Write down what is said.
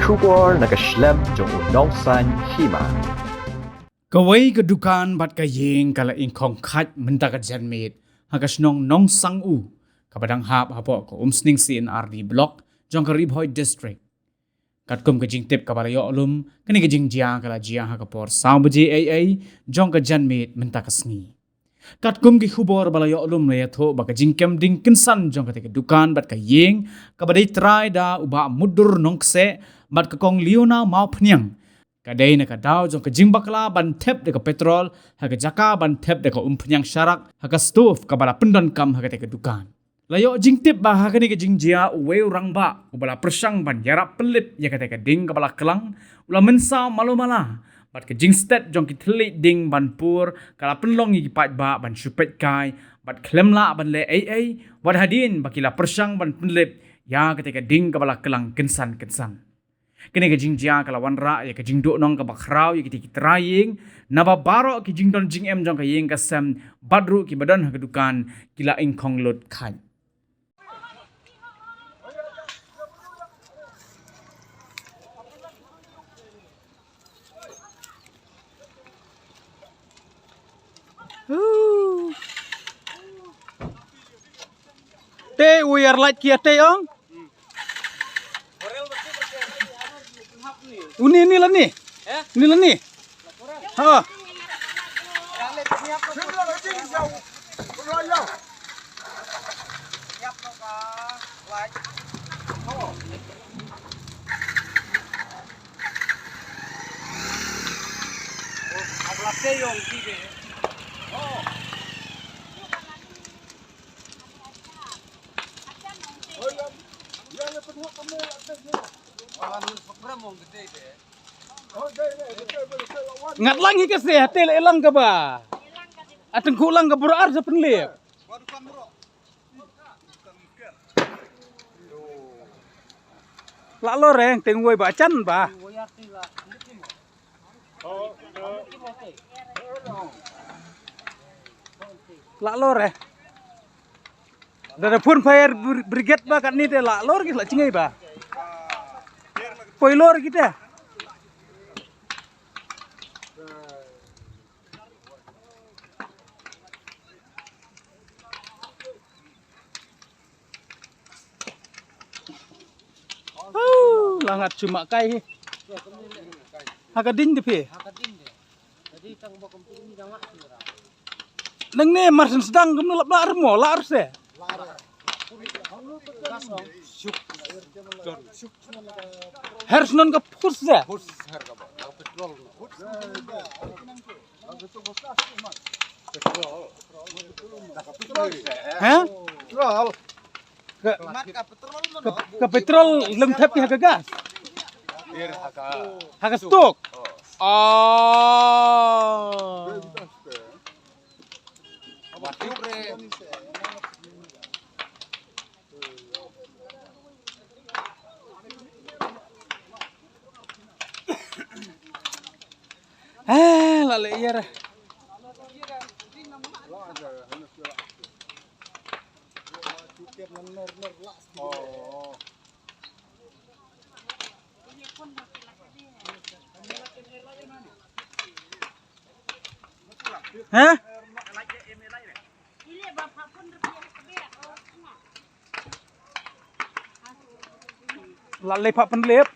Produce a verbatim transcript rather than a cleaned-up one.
Khubor na ka shlem jong u Nongsaiñ Hima. Kawei ka dukan bad ka ïing ka la ingkhong khait mynta ka janmiet ha ka shnong Nongsangu, kaba dang hap hapoh ka Umsning C and R D Block jong ka Ri Bhoi District. Katkum ka jingtip kaba la ïoh lum, kane ka jingjia ka la jia ha ka por saw baje eiei jong ka janmiet mynta ka sngi. Katkum ki khubor ba la ïoh lum, la ïathuh ba ka jingkem ding kynsan jong kata ka dukan bad ka ïing, kaba dei trai da u Bah Mutdur Nongkseh bad ka Kong Leona Mawphniang, ka dei na ka daw jong ka jingbakla ban thep da ka petrol ha ka jaka ban thep da ka umphniang sharak ha ka stove kaba la pyndonkam ha kata ka dukan. La ïoh jingtip ba ha kane ka jingjia uwei u rangbah uba la pyrshang ban ïarap pynlip ïa kata ka ding kaba la klang u la mynsaw malu mala, bad ka jingstet jong ki thylliej ding ban pur ka la pynlong ïa ki paidbah ban shu peit kai bad khlem lah ban leh eiei, wat hadien ba ki la pyrshang ban pynlip ïa kata ka ding kaba la klang kynsan kynsan. Kane ka jingjia ka la wanrah ïa ka jingduhnong kaba khraw ïa kita ki trai ïing, naba baroh ki jingdon jingem jong ka ïing ka sem bad ruh kiba don ha ka dukan ki la ingkhong lut khait. Te u ïar lait ki ïa te ong. Uni, ni la ni. Ni la ni. Ha. Ngat lang hi ka se, hate la lang ka ba. Ateng ku lang ka bur ar sa pynlip. La lo reng teng woi ba chan ba. La lo re. Da da phun fire bri-, brigade ba kat ni te la lo re ki la chingai ba. Poi lo re kita. Huh, langat chuma kai hi. Ha ka ding de phi. Nang ne mar sen sedang kem lap lar mo lar se. Her senon ka pus se. Ha? Ka, ka, ka petrol lem thep ki ha ka gas. Ha ka stok. Ah. Eh, la le yer. Hah? La lei pha pynlip.